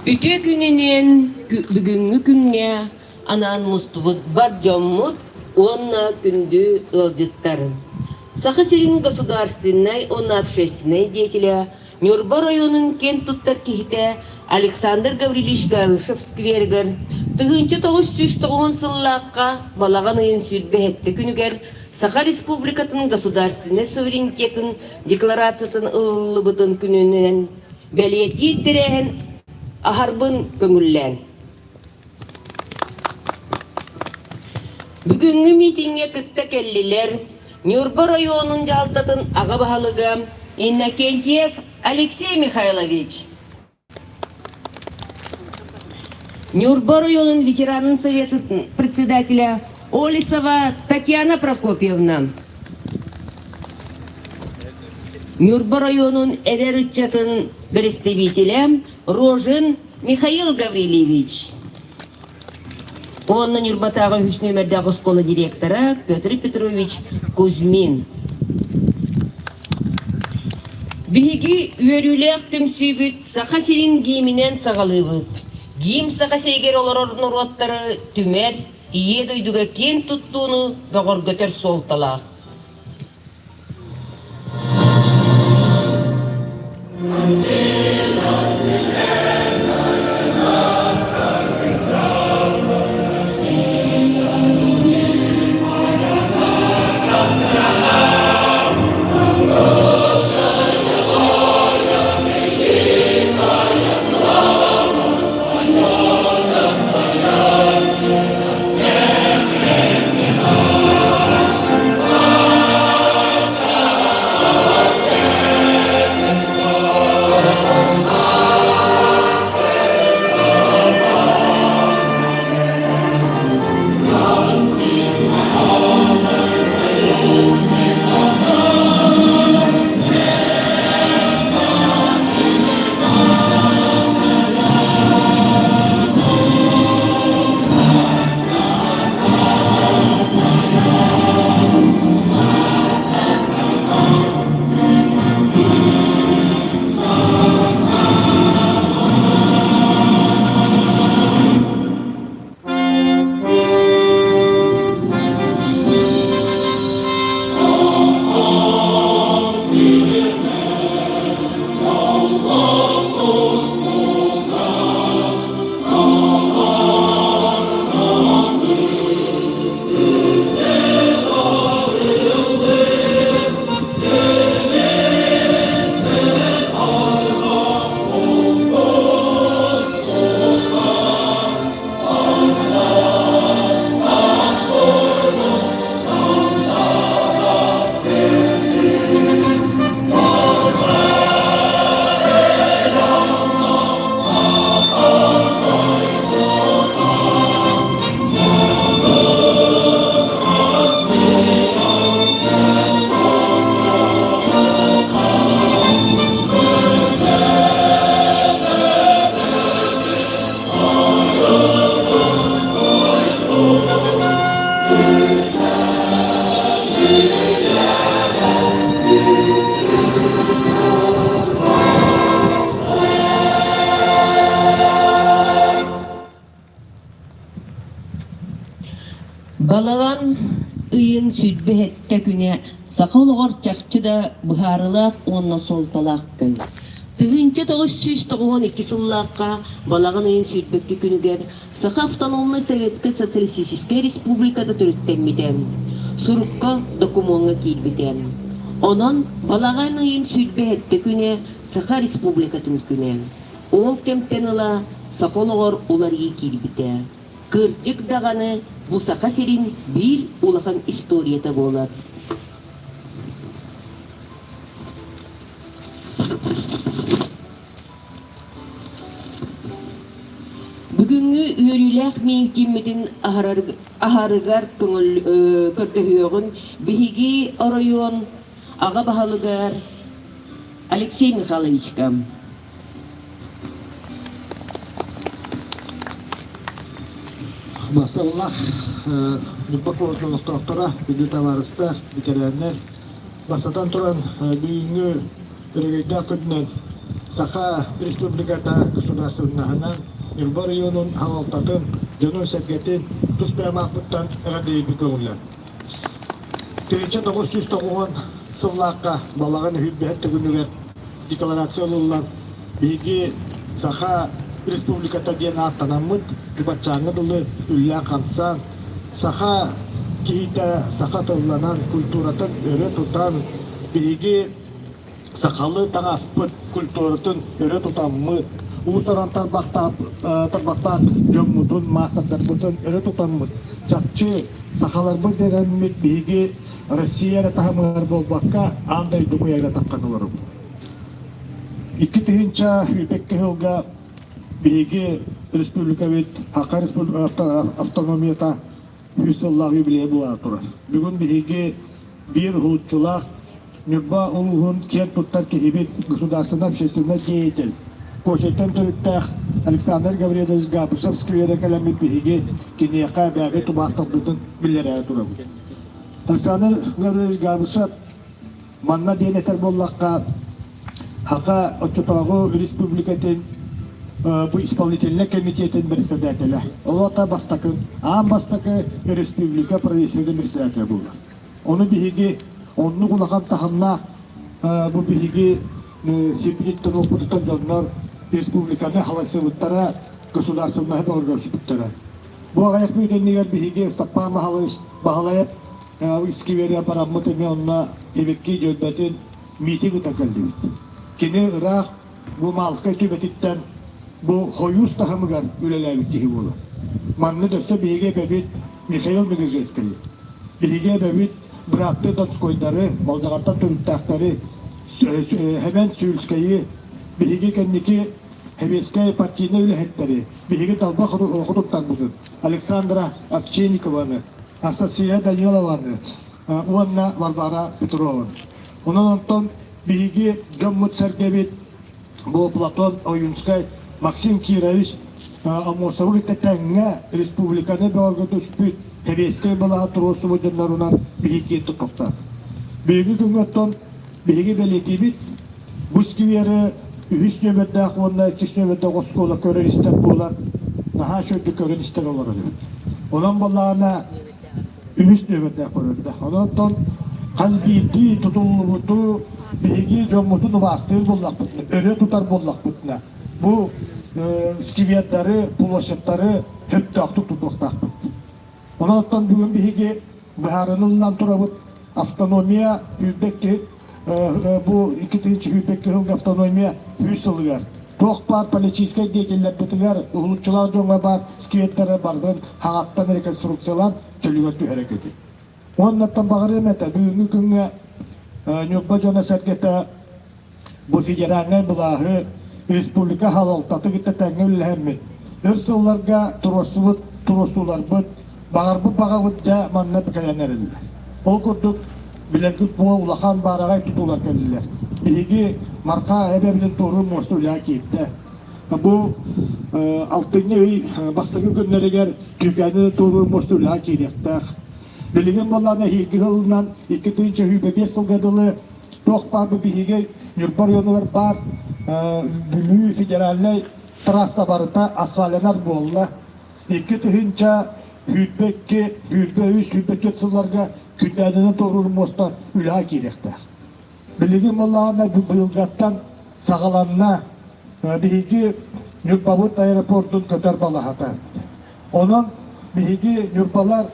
Үтүө күнүнэн бүгүҥҥү күҥҥэ анаан мустубут бар дьоммут уонна күндү ыалдьыттар! Саха сирин государственнай уонна общественнай деятелэ, Ньурба оройуонун киэн туттар киһитэ Александр Гаврильевич Гавришев скверигэр 1990 сыллаахха балаҕан ыйын 27 күнүгэр Саха Республикатын государственнай суверенитетын декларациятын ылыллыбытын күнүнэн бэлиэтиир тэрээһин аһарбын көҥүллээн. Бүгүҥҥү миитиҥҥэ кытта кэллилэр Ньурба оройуонун дьаһалтатын аҕа баһылыга Иннокентьев Алексей Михайлович, Ньурба оройуонун ветеранын советын председателя Олесова Татьяна Прокопьевна, Ньурба оройуонун эдэр ыччатын представителэ Рожин Михаил Гаврильевич уонна Ньурбатааҕы үһүс нүөмэрдээх оскуола директора Петр Петрович Кузьмин. Биһиги үөрүүлээх түмсүүбүт Саха сирин гииминэн саҕалыыбыт. Гиим Саха сиригэр олорор норуоттары түмэр, Ийэ дойдуга киэн туттууну бөҕөргөтөр суолталаах. Балаҕан ыйын 27 күнэ саха олоҕор чахчы да быһаарыылаах уонна суолталаах күн. 1992 сыллаахха балаҕан ыйын 22 күнүгэр Саха Автономнай Советскай Социалистическай Республиката төрүттэммитэ, сурукка, докумуоҥҥа киирбитэ. Онон балаҕан ыйын 27 күнэ Саха Республикатын күнэ. Ол кэмтэн ыла саха олоҕор уларыйыы киирбитэ. Кырдьык даҕаны, бу Саха сирин биир улахан историята буолар. Бүгүҥҥү үөрүүлээх миитиммитин аһарыгар көрдөһүөҕүн биһиги оройуон аҕа баһылыгар Алексей Михайловичка. Басталлах Ньурба куоратын олохтоохторо, күндү табаарыстар, бэтэрээннэр, бастатан туран, бүгүҥҥү өрөгөйдөөх күнүнэн. Саха Республиката государственноһынан Ньурба оройуонун салалтатын, дьонун-сэргэтин тус бэйэм ааппыттан эҕэрдэлиирбин көҥүллээн. 1990 сыллаахха балаҕан үһүрбэһэр төгүнүгэр декларация ылыллан, биһиги Саха Республиката диэн ааттанаммыт, баччааҥҥа дылы үллээн-хамсаан, саха киһитэ саха тылланан, культуратын өрө тутан, биһиги сахалыы таҥаспыт культуратын өрө тутаммыт, уус-уран тарбахтаах дьоммутун, маастардарбытын өрө тутаммыт, чахчы сахаларбыт эрэммит биһиги Россия эрэ таһымыгар буолбакка, аан дойду куйаарга таххан олоробут. 2002 сылга биһиги республикабыт Саха автономията үс сыллаах юбилейа буола турар. Бүгүн биһиги биир уһулуччулаах Ньурба улууһун киэн туттар киһибит, государственнай общественнай деятель, Куочайтан төрүттээх Александр Гаврилович Габышев скверэ кэлэммит биһиги киниэхэ бэйэбит убаасталбытын биллэрэ турабыт. Александр Гаврилович Габышев манна диэн этэр буоллахха, Саха оччотооҕу республикатын бу исполнительнай комитетин председателэ. Ол аата бастакы, аан бастакы республика правительствотын председателэ буолар. Ону биһиги оннук улахан таһымнаах бу биһиги сирбититтэн уоппутуттан дьоннор республиканы халайсыбыттара, государственноһы бөҕөргөппүттэрэ. Бу аҕыйах мүнүүтэннигэр биһиги Степан Баһылаевич Баһылаев искибиэргэ бараммыт эмиэ онно эбикки дьөлбөтүн миитин ыта кэллибит. Кини ыраах бу Маалыкай түбэтиттэн бу хойуус таһымыгар үлэлээбит киһи буолар. Манна өссө биһиги эбэбит Михаил Мегежецкэйи, биһиги эбэбит бырааттыы Донскойдары, Малдьаҕартан төрүттээхтэри, Хэбэн Сюльскайы, биһиги кэнники Сэбиэскэй партийнай үлэһиттэри, биһиги талба хотуттарбытын Александра Овчинникованы, Анастасия Данилованы уонна Варвара Петрованы. Онон онтон биһиги дьоммут-сэргэбит бу Платон Ойунскай, Максим Кирович Аммосовы кытта тэҥҥэ республиканы бөҕөргөтүспүт сэбиэскэй былааһы туруорсубут дьоннорунан биһиги киэн туттуохтаах. Биһиги күҥҥэ оттон биһиги бэлиэтиибит Бу сквери үһүс нүөмэрдээх уонна иккис нүөмэрдээх оскуола көрөр-истэр буолан, наһаа үчүгэйдик көрөн-истэн олорор эбит. Онон буоллаҕына үһүс нүөмэрдээх көрөрдө. Онон хас биирдии тутуллубуту биһиги дьоммутун убаастыыр буоллахпытына, өрө тутар буоллахпытына, бу сквердары, площадьтары сөптөөхтүк тутуохтаахпыт. Онон бүгүн биһиги быһаарыныллан турабыт автономия 22 бу 2022 сылга автономия үс сылыгар туох баар политическай деятеллэрбитигэр уһулуччулаах дьоҥҥо баар сквердары барытын хаҥаттан реконструкциялаан чөлүгэр түһэрэ көтү. Уоннаттан баҕарыам этэ бүгүҥҥү күҥҥэ Ньурба дьоно-сэргэтэ Бу федеральнай былааһы республика салалтата кытта тэҥҥэ үлэлэһэммит, өр сылларга туруорсубут туруорсууларбыт, баҕарбыт баҕабыт дьэ манна кэлэн эрэллэр. Ол курдук, билэргит буо улахан баараҕай тутуулар кэллилэр. Биһиги Марха эбэбитин туоруур муоста үлэҕэ киирдэ. Бу алтынньы ый бастакы күннэригэр Түүкээни туоруур муоста үлэҕэ киириэхтээх. Билигин буоллаҕына эһиилги сылынан 2025 сылга дылы Туох баар бу биһиги Ньурба оройуонугар баар Бүлүү федеральнай трасса барыта асфальтанар буолла. 2022, 23, 24 сылларга Күндээдэнэн туоруур муоста үлэҕэ киириэхтээх. Билигин буоллаҕына быйылгаттан саҕаланна биһиги Ньурбабыт аэропордун көтөр балаһата. Онон биһиги Ньурбалар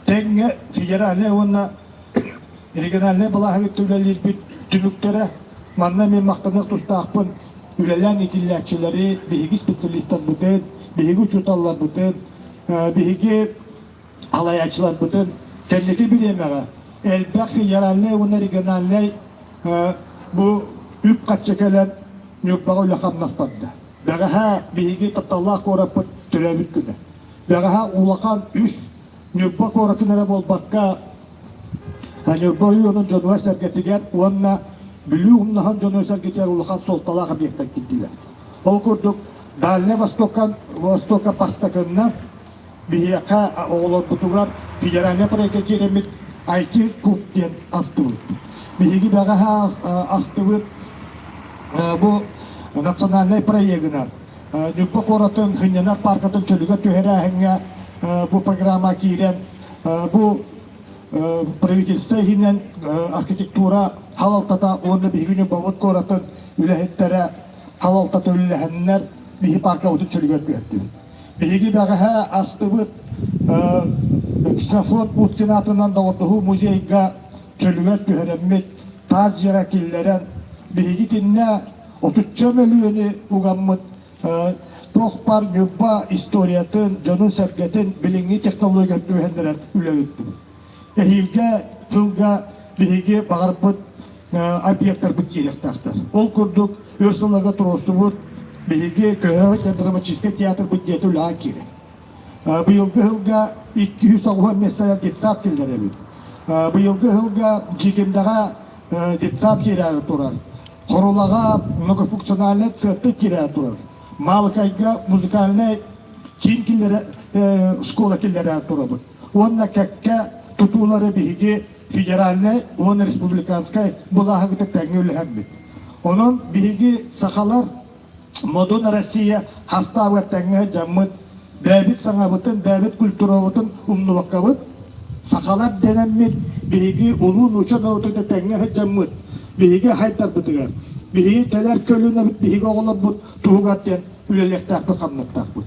тэҥҥэ федеральнай уонна Региональнай балаһа кытта үлэлиирбит түмүктэрэ манна мин махтаныах тустаахпын үлэлээн иитиллээччилэри, биһиги специалистарбытын, биһиги учууталларбытын, биһиги халайааччыларбытын кэнники бириэмэҕэ элбэх федеральнай уонна региональнай бу үп-харчы кэлэн Ньурбаҕа үлэ-хамнас барда. Бэҕэһээ биһиги тапталлаах куораппыт төрөөбүт күнэ. Бэҕэһээ улахан үс Ньурба куоратын эрэ буолбакка, Ньурба оройуонун дьонугар-сэргэтигэр уонна Бүлүү умнаһын дьонугар-сэргэтигэр улахан суолталаах объектар киирдилэр. Ол курдук, Дальнай Востокка, Востока бастакыннан биһиэхэ оҕолорбутугар федеральнай проекка киирэммит IT-куб диэн астыбыт. Биһиги бэҕэһээ астыбыт. Бу национальнай проегынан Ньурба куоратын сынньанар пааркатын чөлүгэр түһэрээһиҥҥэ бу программа киирэн бу правительство иһинэн архитектура халалтата уонна биһиги Ньурбабыт куоратын үлэһиттэрэ халалтата үлэлэһэннэр биһи пааркабытын чөлүгэр түһэрдибит. Биһиги бэҕэһээ астыбыт Ксенофонт Уткин аатынан доҕордоһуу музейга чөлүгэр түһэрэммит, таас дьиэҕэ киллэрэн, биһиги итиннэ отучча мөлүйүөнү угаммыт туох баар Ньурба историятын, дьонун-сэргэтин билиҥҥи технология түһэннэрэн үлэ ыыттыбыт. Эһиилгэ тылга биһиги баҕарбыт объектарбыт киириэхтээхтэр. Ол курдук өр сылларга туруорсубут биһиги Көһөҕө драматическай театрбыт дьиэтэ үлэҕэ киирэр. Быйылгы сылга 290 миэстэлэр детсад киллэрэбит. Быйылгы сылга Дьиикимдэҕэ детсад киирээри турар. Хорулаҕа многофункциональнай центр киирээри турар. Маалыкайга музыкальнай киин киллэрэ школа киллэрээри турабыт. Уонна кэккэ тутуулары биһиги федеральнай уонна республиканскай былааһы кытта тэҥҥэ үлэһэммит. Онон биһиги сахалар Модун Россия хастаабыгар тэҥҥэ сылдьаммыт, бэйэбит саҥабытын, бэйэбит культурабытын умнубаккабыт, сахалар дэнэммит, биһиги улуу нуучча норуотун тэҥҥэ сылдьаммыт, биһиги хайдарбытыгар, биһиги кэлэр көлүөнэбит, биһиги оҕолорбут туһугар диэн үлэлиэхтээхпит-хамныахтаахпыт.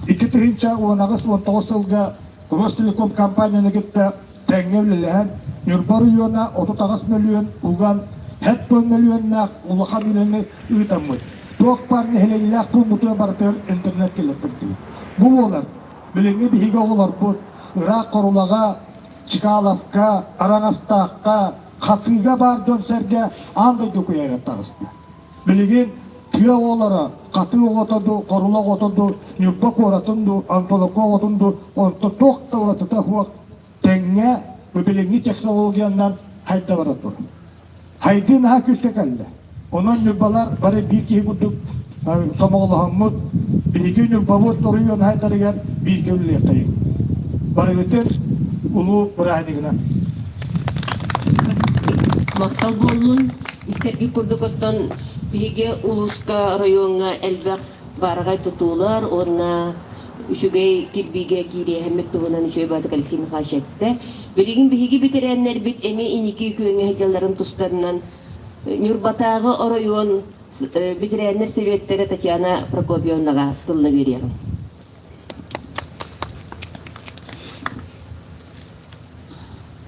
2018-19 сылга Ростелеком компанияны кытта тэҥҥэ үлэлэһэн, Ньурба оройуона 38 мөлүйүөн уган, 70 мөлүйүөннээх улахан үлэни ыытаммыт. Туох баар нэһилиэнньэлээх пууммутугар барытыгар интернет киллэртэрдибит. Бу буолар, билиҥҥи биһиги оҕолорбут ыраах Хорулаҕа, Чкаловка, Араҥастаахха, Хатыыга баар дьон-сэргэ аан дойду куйаарыгар таҕыста. Билигин тыа оҕолоро хатыы оҕото дуу, хорула оҕото дуу, Ньурба куоратын дуу, Антоновка оҕотун дуу, онто туох да уратыта суох тэҥҥэ бу билиҥҥи технологиянан хайда бара турар. Хайдыы наһаа күүскэ кэллэ. Онон ньурбалар бары биир киһи курдук сомоҕолоһоммут, биһиги Ньурбабыт оройуон хайдарыгар бииргэ үлэлиэххэйиҥ. Барыгытын улуу бырааһынньыгынан. Махтал буоллун. Истэргит курдук оттон биһиги улууска, оройуоҥҥа элбэх баараҕай тутуулар уонна үчүгэй кирбиигэ киириэһэммит туһунан үчүгэй баатык Алексей Михайлович эттэ. Билигин биһиги бэтэрээннэрбит эмиэ инники күөҥҥэ сылдьалларын тустарынан Ньурбатааҕы оройуон бэтэрээннэр сэбиэттэрэ Татьяна Прокопьевнаҕа тылла биэриэҕим.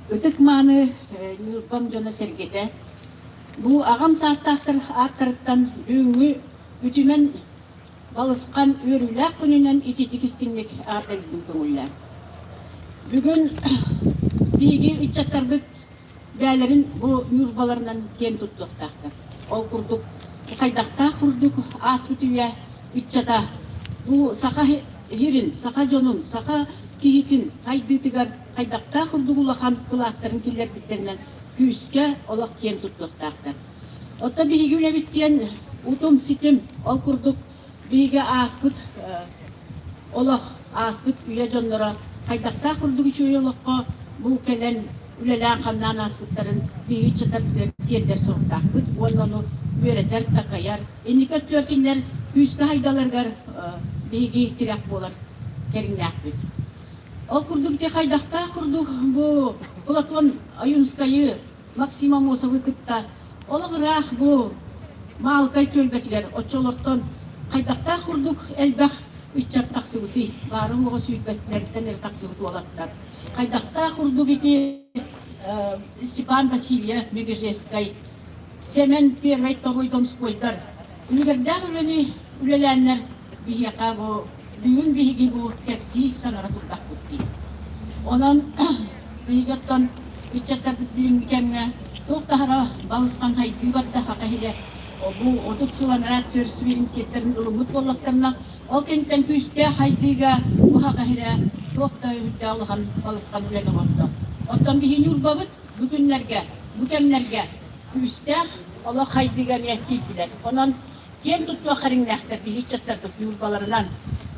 Ытык-мааны Ньурбам дьоно-сэргэтэ, бу аҕам саастаахтар ааттарыттан бүгүҥҥү үтүмэн балысхан үөрүүлээх күнүнэн итиитик истиҥник эҕэрдэлиибин көҥүллээн. Бүгүн биһиги ыччаттарбыт бэйэлэрин бу ньурбаларынан киэн туттуохтаахтар. Ол курдук, хайдахтаах курдук ааспыт үйэ ыччата бу саха сирин, саха дьонун, саха киһитин хайдыытыгар хайдахтаах курдук улахан кылааттарын киллэрбиттэринэн күүскэ олох киэн туттуохтаахтар. Оттон биһиги үлэбит диэн утум-ситим, ол курдук биһиги ааспыт олох, ааспыт үйэ дьонноро хайдахтаах курдук үчүгэй олоххо бу кэлэн үлэлээн-хамнаан ааспыттарын биһиги ыччаттарбытыгар тиэрдэр соруктаахпыт уонна ону үөрэтэр, такайар. Инники өттүгэр кинилэр күүскэ хайдаларыгар биһиги тирэх буолар кэриҥнээхпит. Ол курдук ити хайдахтаах курдук бу Платон Ойунскайы Максим Аммосовы кытта олох ыраах бу Маалыкай түөлбэтигэр оччолортон хайдахтаах курдук элбэх ыччат тахсыбытый, баарын-уоҕа сүүрбэттэртэн эрэ тахсыбыт уолаттар. Хайдахтаах курдук ити Степан Васильев Мегежескай, Сэмэн Первый Второй Донскойдар үлүгэрдээх үлэни үлэлээннэр биһиэхэ бу бүгүн биһиги бу кэпсии саҥара турдахпыт дии. Онон биһиги оттон ыччаттарбыт билиҥҥи кэмҥэ туох да аһара балысхан хайдыы барда саха иһигэр бу 30 сыл анараа өттүгэр суверенитеттарын ылыммыт буоллахтарына, ол кэнниттэн күүстээх хайдыыга бу саха иһирэ туох да үрдээх улахан балысхан үлэни оҥордо. Оттон биһи Ньурбабыт бу күннэргэ, бу кэмнэргэ күүстээх олох хайдыыга эмиэ киирдилэр. Онон Киэн туттуох кэриҥнээхтэр биһи ыччаттарбыт Ньурбаларынан.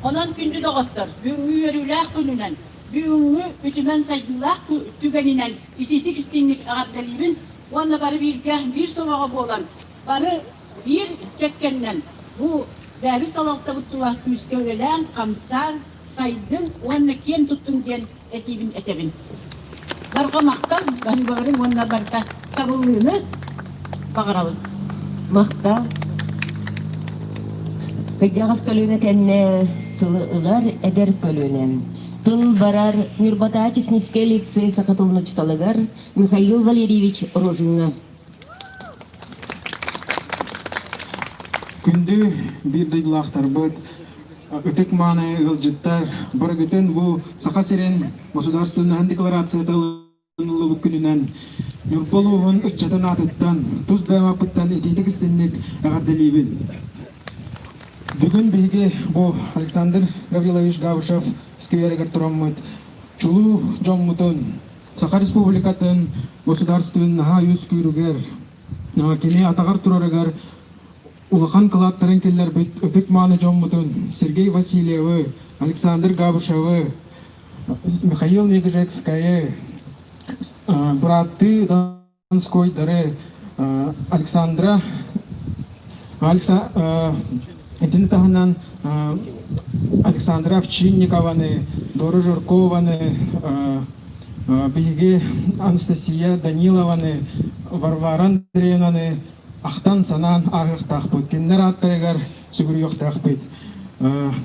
Онон, күндү доҕоттор, бүгүҥҥү үөрүүлээх күнүнэн, бүгүҥҥү үтүмэн сайдыылаах түгэнинэн итиитик истиҥник эҕэрдэлиибин уонна бары бииргэ биир сомоҕо буолан, бары. Биир кэккэннэн бу бэйэбит салалтабыт тула күүскэ үлэлээн, хамсаан, сайдыҥ уонна киэн туттуҥ диэн этиибин этэбин. Барҕа махтал, баһыыбаларыҥ уонна барыта табыллыыны баҕарабын. Махтал. Кырдьаҕас көлүөнэ кэннэ тылы ылар эдэр көлүөнэ. Тыл барар Ньурбатаа техническэй лицей саха тылын учууталыгар Михаил Валерьевич Рожиҥҥа. Күндү биир дойдулаахтарбыт, ытык мааны ыалдьыттар, барыгытын бу Саха сирин государственноһын декларацията ылыныллыбыт күнүнэн Ньурба улууһун ыччатын аатыттан, тус бэйэм ааппыттан итиитик истинник эҕэрдэлиибин. Бүгүн биһиги бу Александр Гаврилович Габышев скверигэр тураммыт чулуу дьоммутун Саха Республикатын государственноһа үөскүүрүгэр, кини атаҕар турарыгар улахан кылааттарын киллэрбит ытык-мааны дьоммутун Сергей Васильевы, Александр Габышевы, Михаил Негжекскайы, бырааттыы Донскойдары, Александра Итини таһынан Александра Овчинникованы, Дора Жиркованы, биһиги Анастасия Данилованы, Варвара Андреевнаны ахтан-санаан ааһыахтаахпыт, кинилэр ааттарыгар сүгүрүйүөхтээхпит.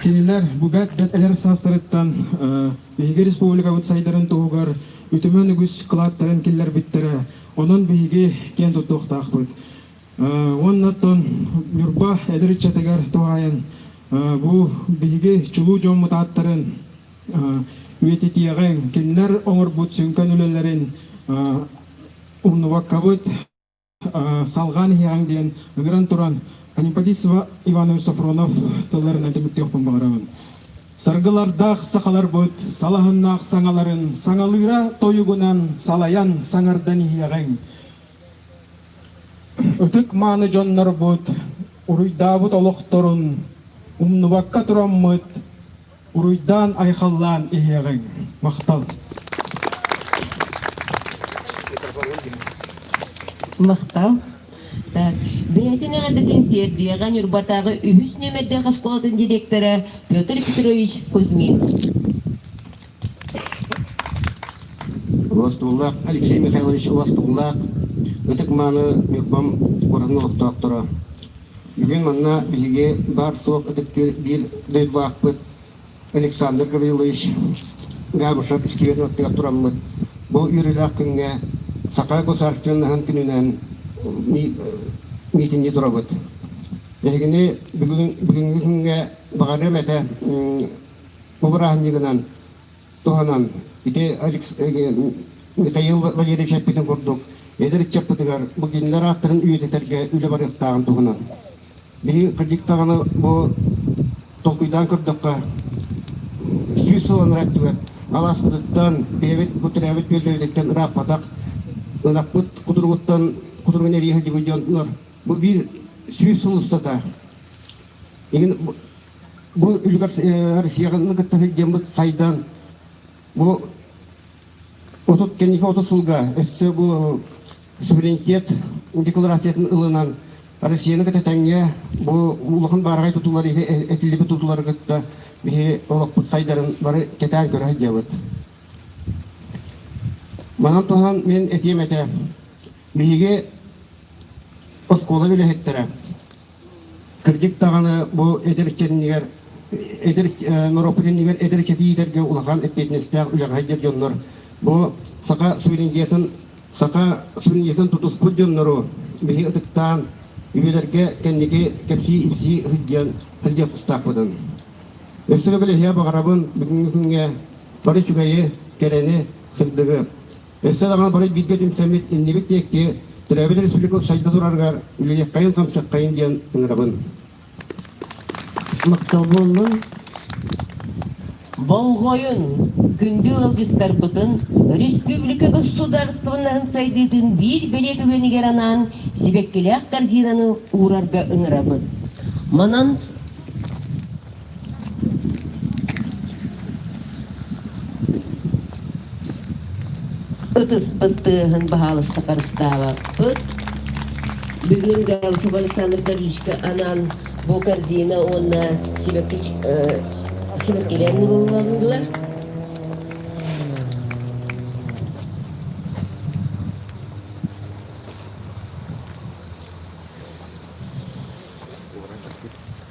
Кинилэр бу бэрт бэрт эдэр саастарыттан биһиги республикабыт сайдарын туһугар үтүмэн үгүс кылааттарын киллэрбиттэрэ. Онон биһиги киэн туттуохтаахпыт. Уонна оттон Ньурба эдэр ыччатыгар туһаайан бу биһиги чулуу дьоммут ааттарын үйэтитиэҕиҥ, кинилэр оҥорбут сүҥкэн үлэлэрин умнубаккабыт салҕаан иһиэҕиҥ диэн ыҥыран туран Анемподист Иванович Софронов тылларынан түмүктүөхпүн баҕарабын. Саргылардаах сахаларбыт салаһыннаах саҥаларын саҥалыыра тойугунан салайан саҥардан иһиэҕиҥ. Ытык мааны дьоннорбут уруйдаабыт олохторун умнубакка тураммыт уруйдаан-айхаллаан иһиэҕиҥ. Махтал. Махтал. Бэйэтин эҕэрдэтин тиэрдиэҕэ Ньурбатааҕы үһүс нүөмэрдээх оскуолатын директора Петр Петрович Кузьмин. Убастуулаах Алексей Михайлович убастуулаах ытык-мааны Ньурбам куоратын олохтоохторо. Бүгүн манна биһиги баар-суох ытыктыыр биир дойдулаахпыт Александр Гаврилович Габышев искибиэрин аттыгар тураммыт бу үөрүүлээх күҥҥэ Саха государственноһын күнүнэн миитиннии турабыт. Эһигини бүгүҥҥү күҥҥэ баҕарыам этэ бу бырааһынньыгынан туһанан ити Михаил Валерьевич эппитин курдук эдэр ыччаппытыгар бу кинилэр ааттарын үйэтитэргэ үлэ барыахтааҕын туһунан. Биһиги кырдьык даҕаны бу толкуйдаан көрдөххө 100 сыл анараа өттүгэр алааспытыттан бэйэбит бу төрөөбүт түөлбэбититтэн ырааппатах ынахпыт кутуругуттан кутуругун эрийэ сылдьыбыт дьоннор бу биир 100 сыл устата игин Бу үлүгэр Россияны кытта сылдьаммыт сайдан бу 30 кэнники 30 сылга өссө бу суверенитет декларациятын ылынан Россияны кытта тэҥҥэ бу улахан баараҕай тутуулар этиллибит тутуулары кытта биһи олохпут сайдарын бары кэтээн көрө сылдьабыт. Манан туһанан мин этиэм этэ биһиги оскуола үлэһиттэрэ Кырдьык даҕаны бу эдэр ыччат эдэр норуоппут иннигэр эдэр ыччаты иитэргэ улахан эппиэтинэстээх үлэҕэ сылдьар дьоннор бу саха суверенитетын саха суверенитетын тутуспут дьоннору биһи ытыктаан үйэлэргэ кэнники кэпсии-ипсии сылдьан сылдьыах тустаахпытын. Өссө да эһиэхэ баҕарабын бүгүҥҥү күҥҥэ бары үчүгэйи, кэрэни, сырдыгы. Өссө даҕаны бары бииргэ түмсэммит иннибит диэки төрөөбүт республика сайда турарыгар үлэлиэххэйин-хамсыаххайын диэн ыҥырабын. Махтал буоллун. Болҕойун, күндү ыалдьыттарбытын республика государственноһын сайдыытын биир бэлиэ түгэнигэр анаан сибэккилээх корзинаны уурарга ыҥырабыт. Манан Ытыспыт тыаһын баһаалыста харыстаабаппыт. Бүгүн Габышев Александр Гаврильевичка анаан бу корзина уонна сибэкки сибэккилэр уурулланнылар.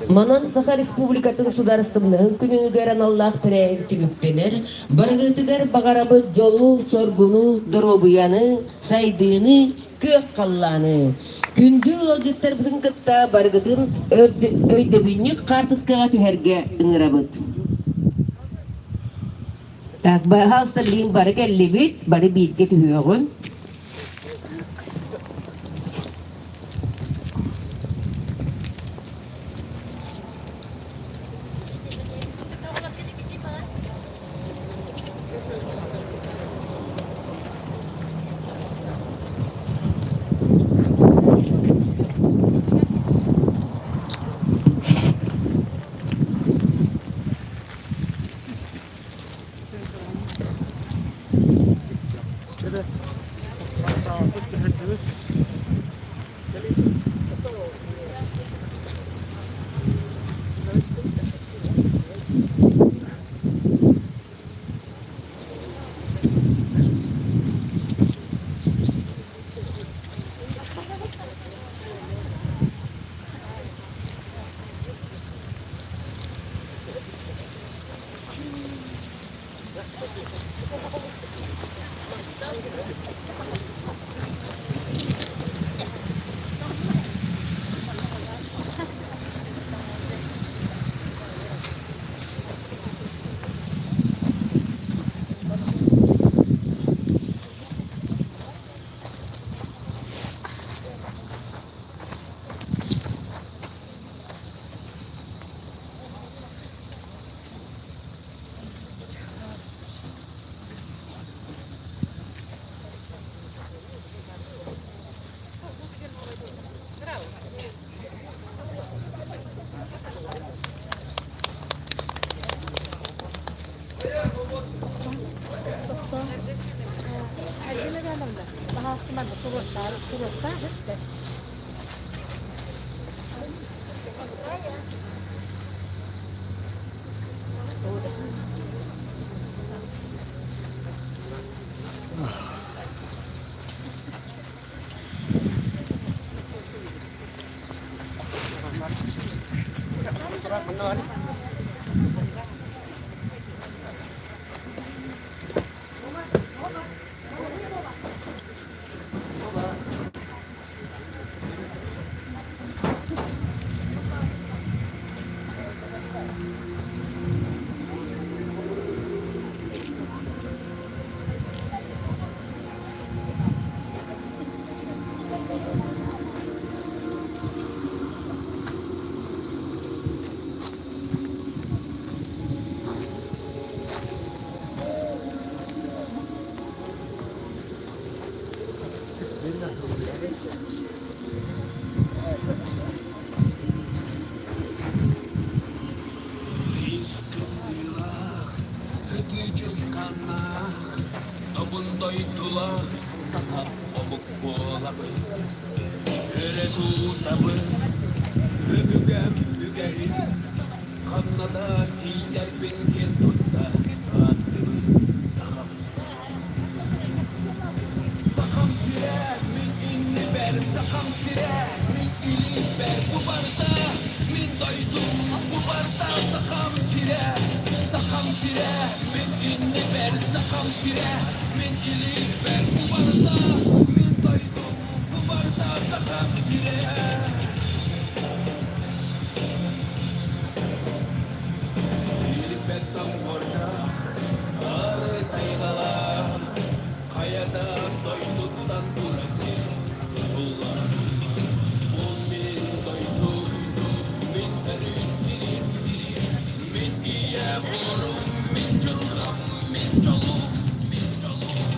Манан Саха Республикатын судаарыстыбаннаһын күнүгэр аналлаах тэрээһин түмүктэнэр. Барыгытыгар баҕарабыт дьолу, соргуну, доруобуйаны, сайдыыны, күөх халлааны. Күндү ыалдьыттарбытын кытта барыгытын өйдөбүнньүк хаартыскаҕа түһэргэ ыҥырабыт. Так, пожалуйста, билигин бары кэллибит, бары бииргэ түһүөҕүн. Тобун дойдулаах саха омук буолабын, өрө тутабын, өбүгэм үгэһин, ханна да тиийдэрбин киэн тутта ааттыыбын сахам. Сахам сирэ мин иннибэр, сахам сирэ мин илиибэр, бу барыта мин дойдум, бу барыта сахам сирэ, сахам сирэ мин иннибэр, сахам сирэ мин илиибэр, бу барыта мин дойдум, бу барыта сахам сирэ. Билбэт тоҥхордоох, ары тайҕалаах, хайада дойдуттан ураты тутуллар. Бу мин дойдум, мин төрүт сирим, мин ийэ буорум, мин дьылҕам, мин дьолум, мин дьолум.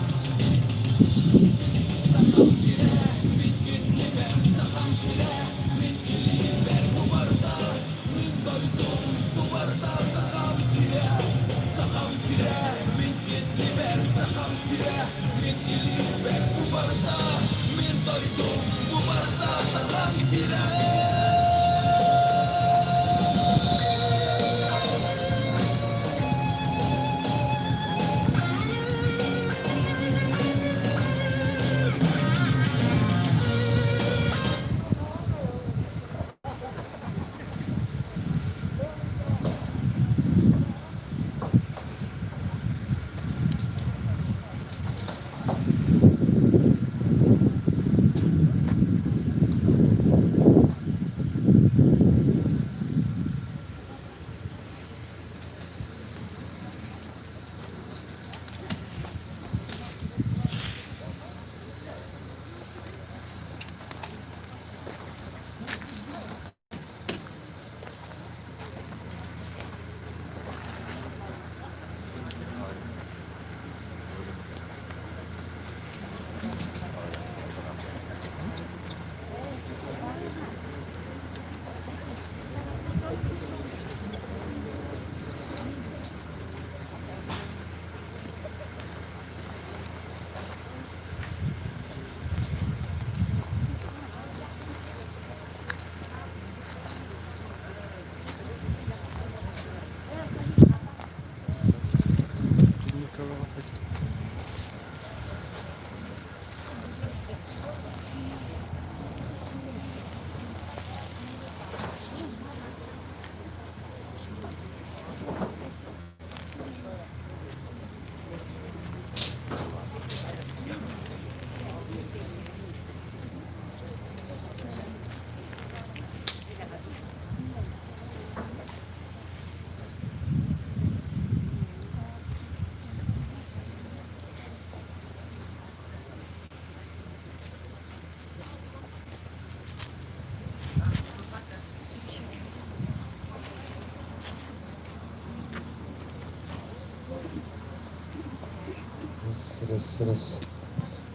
Раз, раз.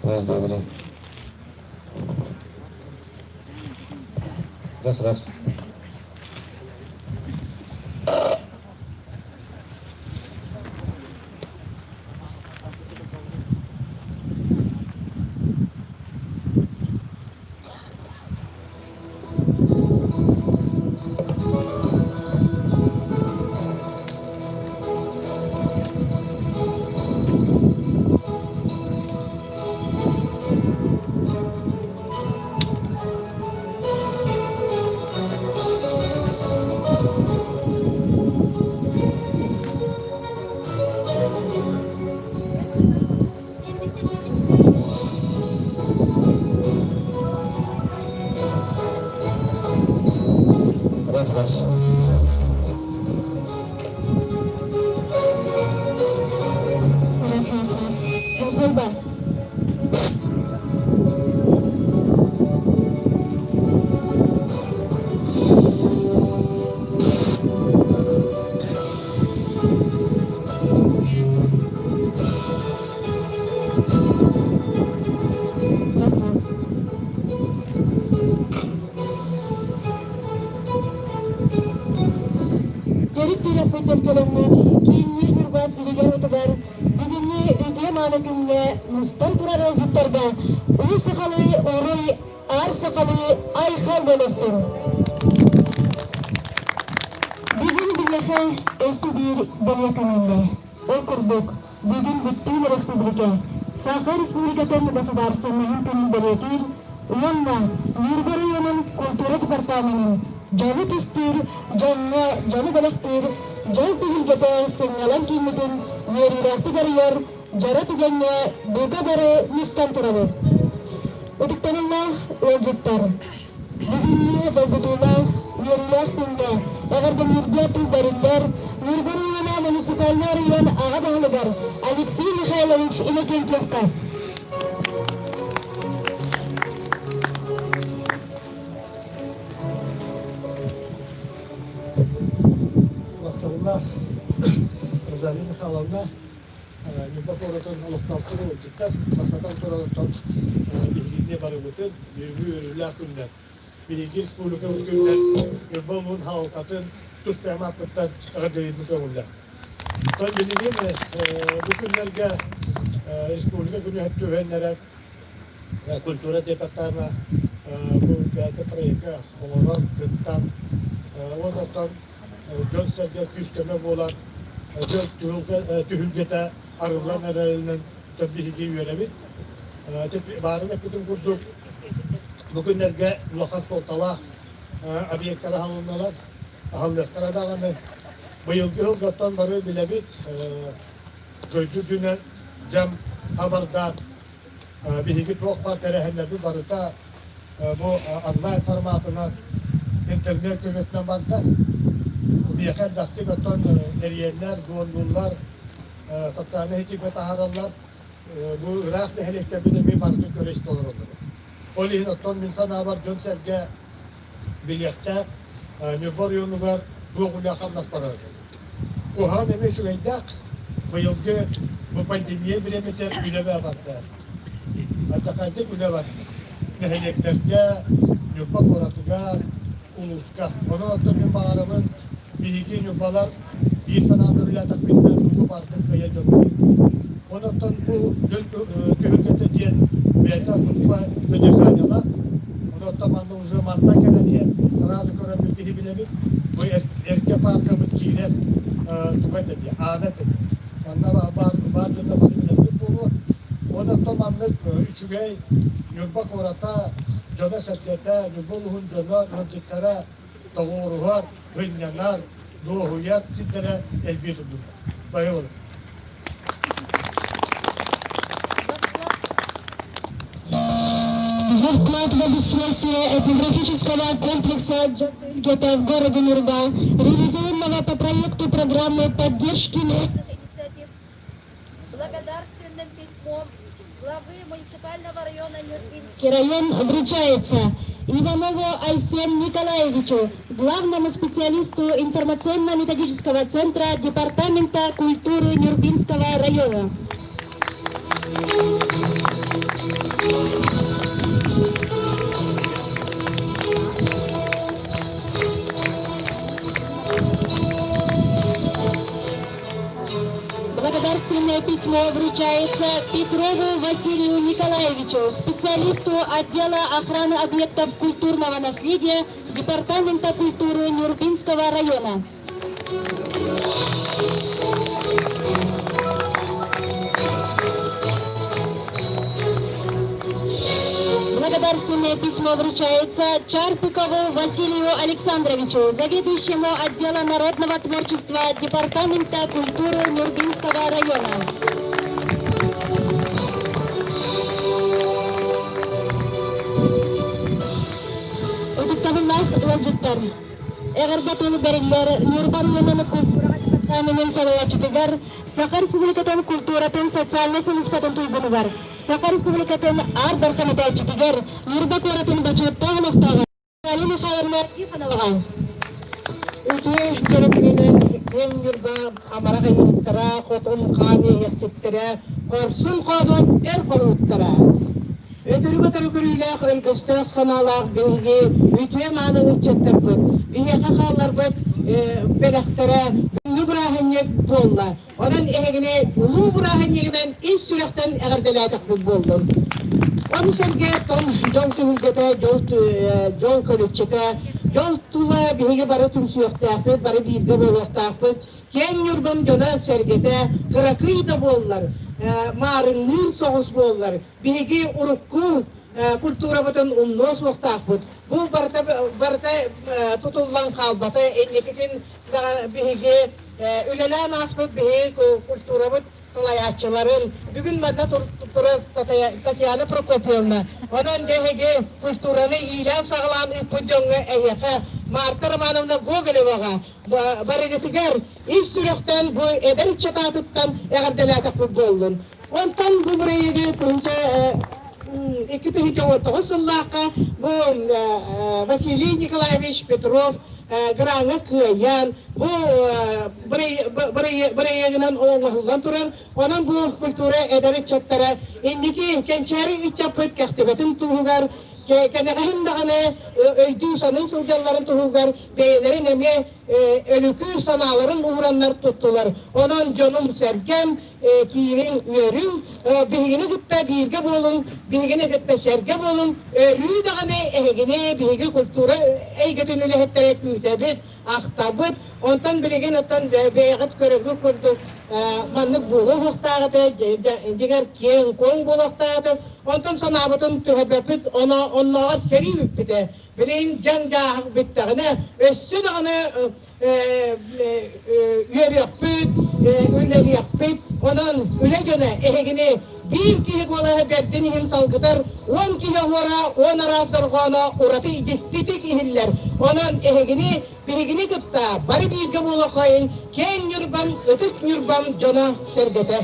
Раз, два, три. Раз, раз. Раз, раз. Раз, раз, раз. Холба. Раз, раз. Төрүт төрөппүт төлкөлөммүт киинниир Ньурба сиригэр-уотугар бүгүҥҥү үтүө мааны күҥҥэ мустан турар ыалдьыттарга уу сахалыы уруй, аар сахалыы айхал буолуохтун! Бүгүн биһиэхэ өссө биир бэлиэ күн үүннэ. Ол курдук, бүгүн бүттүүн республика Саха Республикатын государственноһын күнүн бэлиэтиир уонна Ньурба оройуонун культура департаменын дьолу түстүүр, дьоҥҥо дьолу бэлэхтиир дьол түһүлгэтэ сынньалаҥ кииммитин үөрүүлээхтик арыйар дьоро түгэҥҥэ бука бары мустан турабыт. Ытыктабыллаах ыалдьыттар, Бүгүҥҥү долгутуулаах, үөрүүлээх күҥҥэ эҕэрдэлииргэ тыл бэриллэр Ньурба оройуона муниципальнай оройуон аҕа баһылыгар Алексей Михайлович Иннокентьевка. Бастабыллаах Розалия Михайловна Ньурба куоратын олохтоохтор ыалдьыттар бастатан туран биһигини барыбытын бүгүҥҥү үөрүүлээх күннэр биһиги республикабыт күнүнэн Ньурба улууһун салалтатын тус бэйэм ааппыттан эҕэрдэлиирбин көҥүллээх. Оттон билигин бу күннэргэ республика күнү түһэннэрэ культура департамена бу бэйэтэ проекка оҥорон кыттан уонна оттон дьон-сэргэ күүс-көмө буолан дьон түһүлгэтэ арыллан эрэринэн биһиги үөрэбит. Баарын эппитим курдук, бу күннэргэ улахан суолталаах объектар аһылыннылар, аһыллыахтара даҕаны. Быйылгы сылгаттан бары билэбит, дойду үрдүнэн дьам хабардаах биһиги туох баар тэрээһиннэрбит барыта бу онлайн форматынан интернет көмөтүнэн барда. Миэхэ элбэхтик оттон эрийэллэр, дуоннууллар, социальнай ситимҥэ таһаараллар. Бу ыраах нэһилиэктэрбит эмиэ барытын көрө-истэ олороллор. Ол иһин оттон мин санаабар дьон-сэргэ билиэхтээх Ньурба оройуонугар туох үлэ-хамнас барар. Куһаҕан эмиэ үчүгэйдээх. Быйылгы бу пандемия бириэмэтэ үлэ барда. Алдьархайдык үлэ барда. Нэһилиэктэргэ, Ньурба куоратыгар, улууска. Онон оттон мин баҕарабын биһиги ньурбалар биир санааны үлэлээтэхпитинэ тугу барытын кыайар дьон Онон бу дьон түһүлгэтэ диэн бэйэтэ туспа содержаниелаах. Онон манна уже мантан кэлэн иһэн сразу көрөн биһи билэбит. Бу эргэ паркабыт киирэр туга этэ дии, аана этэ дии. Манна баар баар дьонно бары билэрбит буолуо. Онон маннык үчүгэй Ньурба куората дьоно-сэргэтэ, Ньурба улууһун дьоно, ыалдьыттара тоҕуоруһар, сынньанар, дуоһуйар сирдэрэ элбии турдулар. Баһыыбалар. За вклад в обустройство этнографического комплекса Джакельгета в городе Нюрба, реализованного по проекту программы поддержки местных инициатив благодарственным письмом главы муниципального района Нюрбинский район вручается Иванову Айсен Николаевичу, главному специалисту информационно-методического центра Департамента культуры Нюрбинского района. письмо вручается Петрову Василию Николаевичу, специалисту отдела охраны объектов культурного наследия Департамента культуры Нюрбинского района. Благодарственное письмо вручается Чарпыкову Василию Александровичу, заведующему отдела народного творчества Департамента культуры Нюрбинского района. Ытыктабыллаах ыалдьыттар, эҕэрдэ тыл бэриллэр Ньурба районун культураҕа департаменын салайааччытыгар Саха Республикатын культуратын социальнай сулууспатын туйгунугар, Саха Республикатын Аар Дархан этээччитигэр, Ньурба куоратын бочуоттаах олохтооҕор Наталья Михайловна Тихоноваҕа. Үтүө дьоро күнүнэн киэҥ Ньурба амарах айыһыттара, хотун хаан иэйэхситтэрэ, хорсун хоодуот эр хоруйуттара. Өтөрү-батары көрүүлээх, өлгөстөөх санаалаах биһиги үтүө мааны ыччаттарбыт, биһиэхэ хаалларбыт бэлэхтэрэ бүгүҥҥү бырааһынньык буолла. Онон эһигини улуу бырааһынньыгынан ис сүрэхтэн эҕэрдэлээтэхпит буоллун. Ону сэргэ тон дьол түһүлгэтэ, дьол, дьол көлүччэтэ, дьол тула биһиги бары түмсүөхтээхпит, бары бииргэ буолуохтаахпыт. Киэҥ Ньурбам дьоно-сэргэтэ кыракый да буоллар, маарыҥныыр соҕус буоллар, биһиги урукку культурабытын умнуо суохтаахпыт. Бу барыта, барыта тутуллан хаалбата. Инникитин биһиги үлэлээн ааспыт биһиги культурабыт салайааччыларын бүгүн манна турар Татьяна Прокопьевна, онон эһиги культураны иилээн-саҕалаан ыыппыт дьоҥҥо эһиэхэ Марта Романовна Гоголеваҕа барыгытыгар ис сүрэхтэн бу эдэр ыччат аатыттан эҕэрдэлээтэхпит буоллун. Онтон бу бырайыагы тыһыынча 2019 сыллаахха бу Василий Николаевич Петров граҥҥа кыайан бу бырайыагынан оҥоһуллан турар. Онон бу культура эдэр ыччаттара инники кэнчээри ыччаппыт кэхтибэтин туһугар кэнэҕэһин даҕаны өйдүү-саныы сылдьалларын туһугар бэйэлэрин эмиэ өлүкүү санааларын уураннар туттулар. Онон дьонум-сэргэм киириҥ, үөрүҥ, биһигини кытта бииргэ буолуҥ, биһигини кытта сэргэ буолуҥ, өрүү даҕаны эһигини биһиги культура эйгэтин үлэһиттэрэ күүтэбит, ахтабыт. Онтон билигин оттон бэйэҕит көрөргүт курдук маннык буолуо суохтаах этэ, дьиҥэр киэҥ-куоҥ буолуохтаах этэ. Онтон санаабытын түһэрбэппит, оннооҕор сэрии бүппүтэ. Билигин дьаҥ-дьааһык бүттэҕинэ, өссө даҕаны үөрүөхпүт, үлэлиэхпит. Онон үлэ дьоно эһигини биир киһи куолаһа бэрдин иһин салгытар, 10 киһи оһуора, 10 араас дорҕооно ураты дьиктитик иһиллэр. Онон эһигини биһигини кытта бары бииргэ буолуоххайын киэҥ Ньурбам, ытык Ньурбам дьоно-сэргэтэ.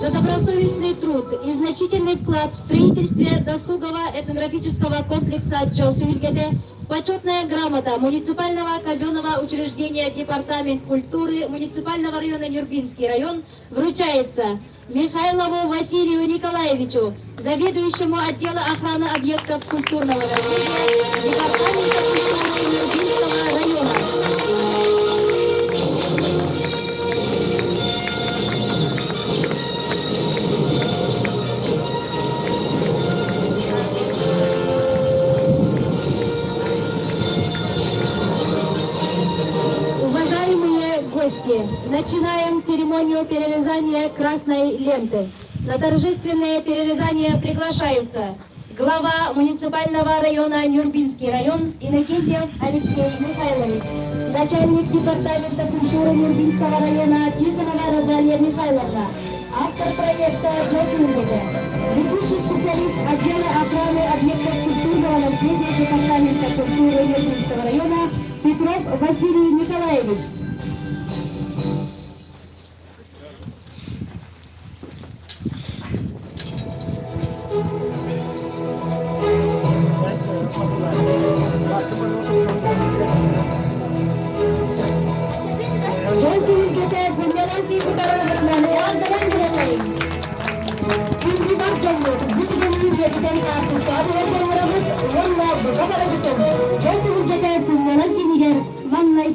За добросовестный труд и значительный вклад в строительстве досугового этнографического комплекса Чолтуильгеде почетная грамота муниципального казенного учреждения Департамент культуры муниципального района Нюрбинский район вручается Михайлову Василию Николаевичу, заведующему отдела охраны объектов культурного наследия Департамента культуры Нюрбинского района. Уважаемые гости, начинаем церемонию перерезания красной ленты. На торжественное перерезание приглашаются глава муниципального района Нюрбинский район Иннокентьев Алексей Михайлович, начальник департамента культуры Нюрбинского района Тихонова Розалия Михайловна, автор проекта Джокингеде, ведущий специалист отдела охраны объектов культурного наследия Департамента культуры Нюрбинского района Петров Василий Николаевич. Дьон түһүлгэтэ сынньалаҥ тиийбит араларынан эҕэрдэлээн билэҕин. Күндү бар дьоммут, бу түгэни үйэтитэн хаартыскаҕа түһэргэ ыҥырабыт уонна бука барыбытын дьон түһүлгэтэ сынньанар киинигэр маҥнай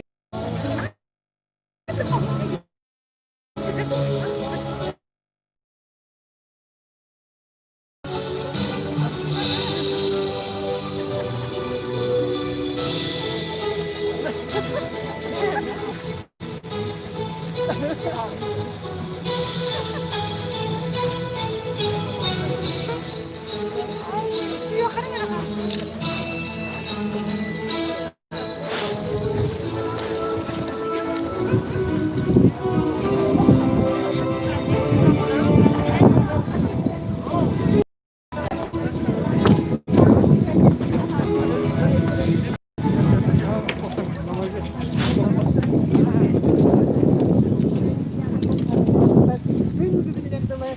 Күн бүгүнүнэн дылы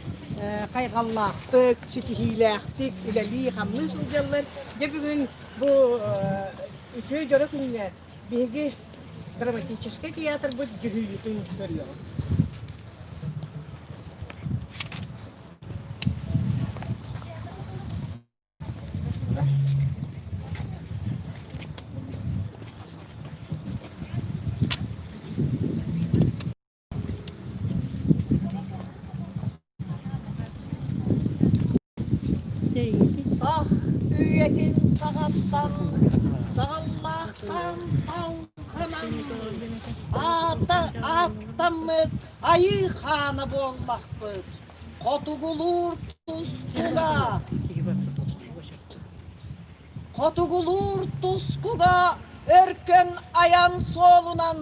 хайҕаллаахтык, ситиһиилээхтик үлэлии-хамныы сылдьаллар. Дьэ бүгүн бу үтүө дьоро күҥҥэ биһиги драматическай театрбыт дьүһүйүүтүн көрүөҕүҥ. Сах үйэтин саҕаттан саҕаллаахтаан салҕанан аата ааттаммыт айыы хаана буоллахпыт. Хотугулуур тускуга Хотугулуур тускуга өркөн айан суолунан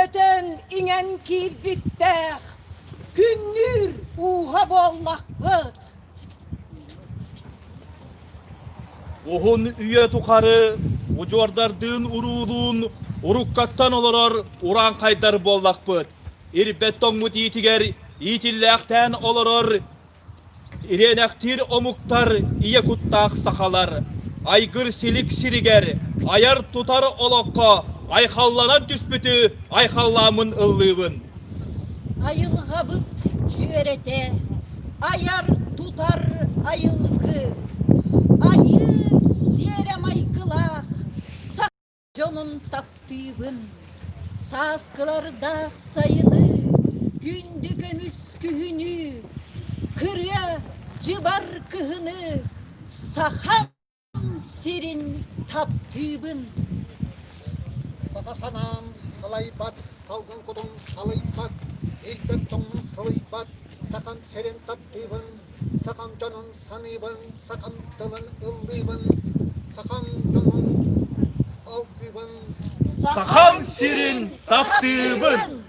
өтөн иҥэн киирбиттээх күннүүр ууһа буоллахпыт. Уһун үйэ тухары удьуордардыын уруулуун уруккаттан олорор урааҥхайдар буоллахпыт. Ирбэт тоҥмут иитигэр иитиллээхтээн олорор Ириэнэхтиир омуктар ийэ куттаах сахалар айгыр-силик сиригэр айар-тутар олоххо айхалланан түспүтү айхаллааммын ыллыыбын. Айылҕабыт дьүөрэтэ айар-тутар айылгы, айыы сиэрэ майгылаах Дьонун таптыыбын, сааскылардаах сайыны, күндү көмүс күһүнү, кырыа дьыбар кыһыны Сахам сирин таптыыбын. Саха санаам салайбат, салгын кутун салыйбат, ирбэт тоҥун сылыйбат, сахам сирин таптыыбын, сахам дьонун саныыбын, сахам тылын ыллыыбын, сахам дьонун алгыыбын. Сахам сирин таптыыбын!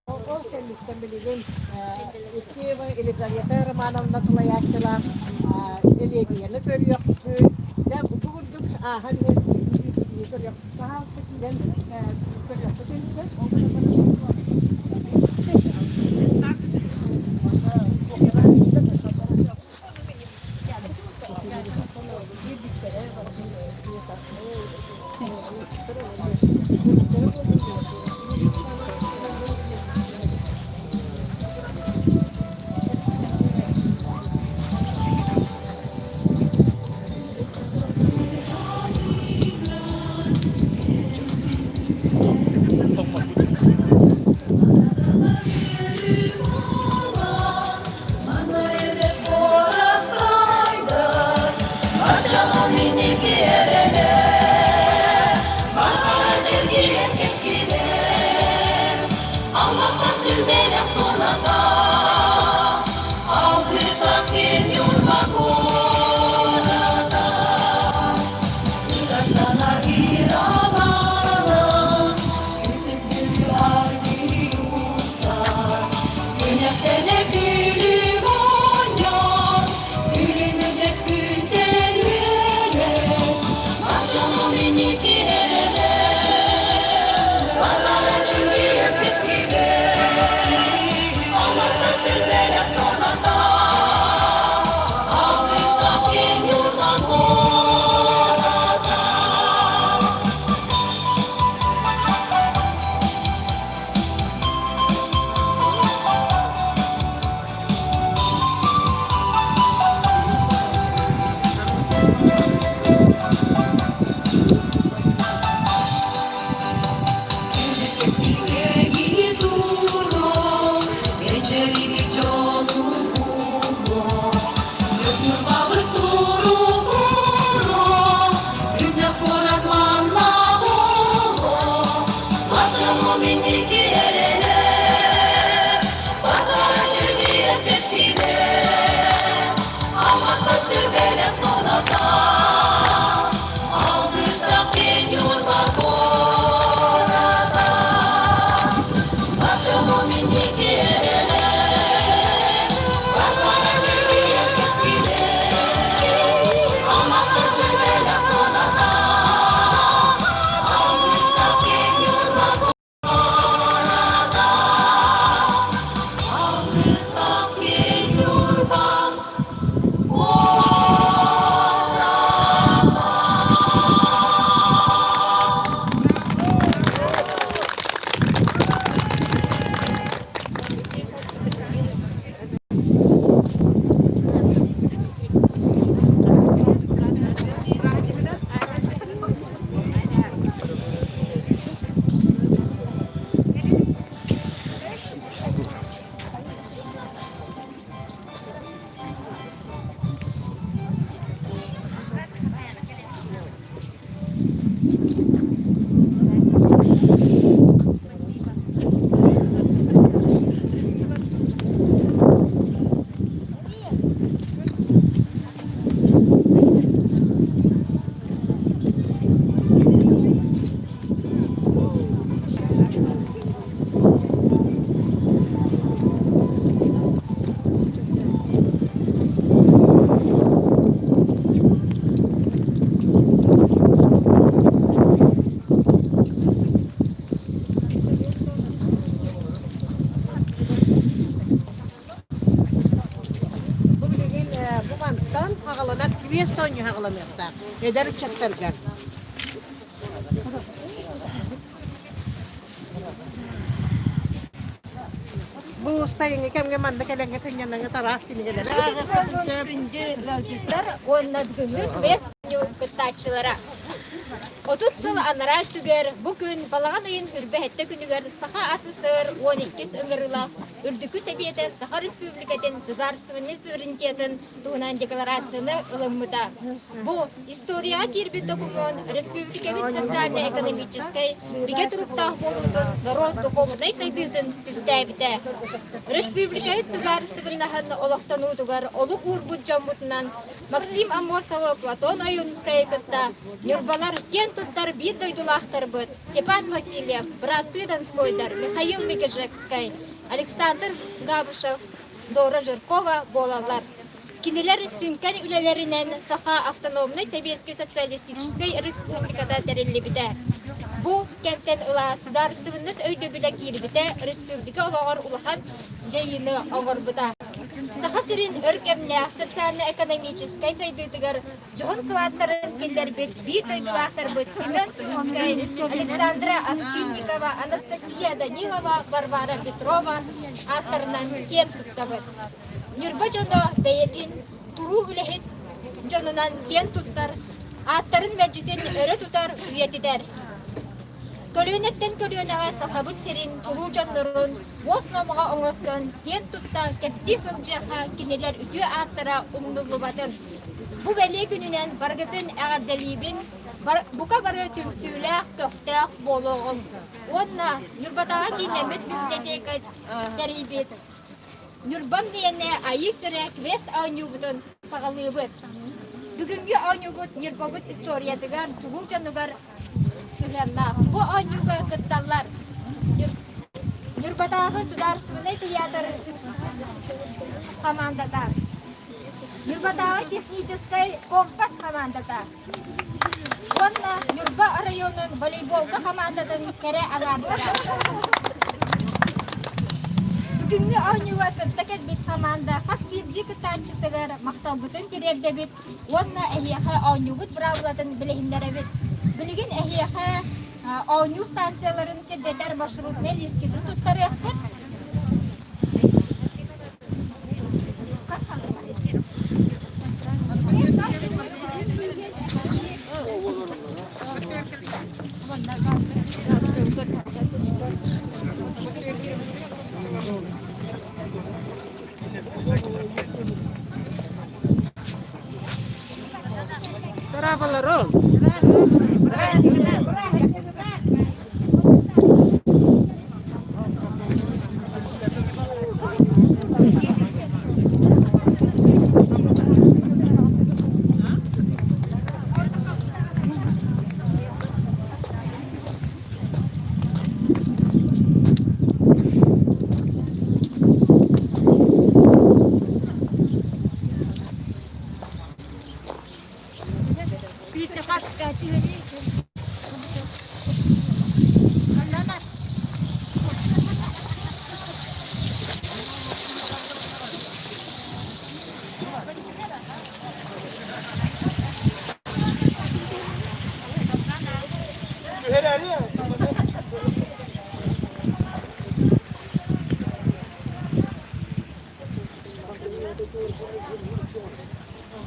Ол кэнниттэн билигин Иккиева Елизавета Романовна салайааччылаах элиэгийэни көрүөхпүт. Дьэ, бу курдук ааһан иһэн көрүөхпүт. Пожалуйста, киирэн көрүөхпүтүн сөп. Кыыстаах киэҥ Ньурбам Бу билигин бу мантан аҕаланар квест оонньуу аҕаланыахтаах эдэр ыччаттарга. Бу сайыҥҥы кэмҥэ манна кэлэҥҥэ сынньанаҥҥыт араас кинигэлэри ааҕыаххытын Күндү ыалдьыттар уонна бүгүҥҥү квест кыттааччылара. 30 сыл анараа өттүгэр бу күн балаҕан ыйын үрбэһэттэ күнүгэр Саха АССР 12 ыҥырыылаах Үрдүкү Сэбиэтэ Саха Республикатын судаарыстыбаннай суверенитетын туһунан декларацияны ылыммыта. Бу историяҕа киирбит докумуон республикабыт социально-экономическай бигэ туруктаах буолуутун, норуот духуобунай сайдыытын түстээбитэ. Республикабыт судаарыстыбаннаһын олохтонуутугар олук уурбут дьоммутунан Максим Аммосовы, Платон Ойуунускайы кытта Ньурбалар киэн туттар биир дойдулаахтарбыт Степан Васильев, быраттыы Донскойдар Михаил Мегежекскай, Александр Габышев, Дора Жиркова буолаллар. Кинилэр сүҥкэн үлэлэринэн Саха автономнай Сэбиэскэй Социалистическай Республиката тэриллибитэ. Бу кэмтэн ыла судаарыстыбаннас өйдөбүлэ киирбитэ республика олоҕор улахан дьайыыны оҥорбута. Саха сирин өр кэмнээх социально-экономическай сайдыытыгар дьоһун кылааттарын киллэрбит биир дойдулаахтарбыт Семен Сумскай, Александра Овчинникова, Анастасия Данилова, Варвара Петрова ааттарынан киэн туттабыт. Ньурба дьоно бэйэтин туруу үлэһит дьонунан киэн туттар, ааттарын мэлдьитин өрө тутар, үйэтитэр. Көлүөнэттэн көлүөнэҕэ Сахабыт сирин чулуу дьоннорун уос номоҕо оҥостон киэн тутта кэпсии сылдьыахха кинилэр үтүө ааттара умнуллубатын. Бу бэлиэ күнүнэн барыгытын эҕэрдэлиибин, бука бары түмсүүлээх, көхтөөх буолуоҕуҥ. Уонна Ньурбатааҕы кииннэммит библиотека тэрийбит Ньурбам миэнэ Айыы сирэ квест оонньуубутун саҕалыыбыт. Бүгүҥҥү оонньуубут Ньурбабыт историятыгар, чулуу дьонугар сыһыаннаах. Бу оонньууга кытталлар Ньурбатааҕы судаарыстыбаннай тыйаатыр хамаандата, Ньурбатааҕы техническэй компас хамаандата уонна Ньурба оройуонун волейболга хамаандатын кэрэ аҥаардара. Бүгүҥҥү оонньууга кытта кэлбит хамаанда хас биирдии кыттааччытыгар махталбытын тириэрдэбит уонна эһиэхэ оонньуубут быраабылатын билиһиннэрэбит. Билигин эһиэхэ оонньуу станцияларын сирдэтэр маршрутнай лиискитин туттарыахпыт. Дорооболору!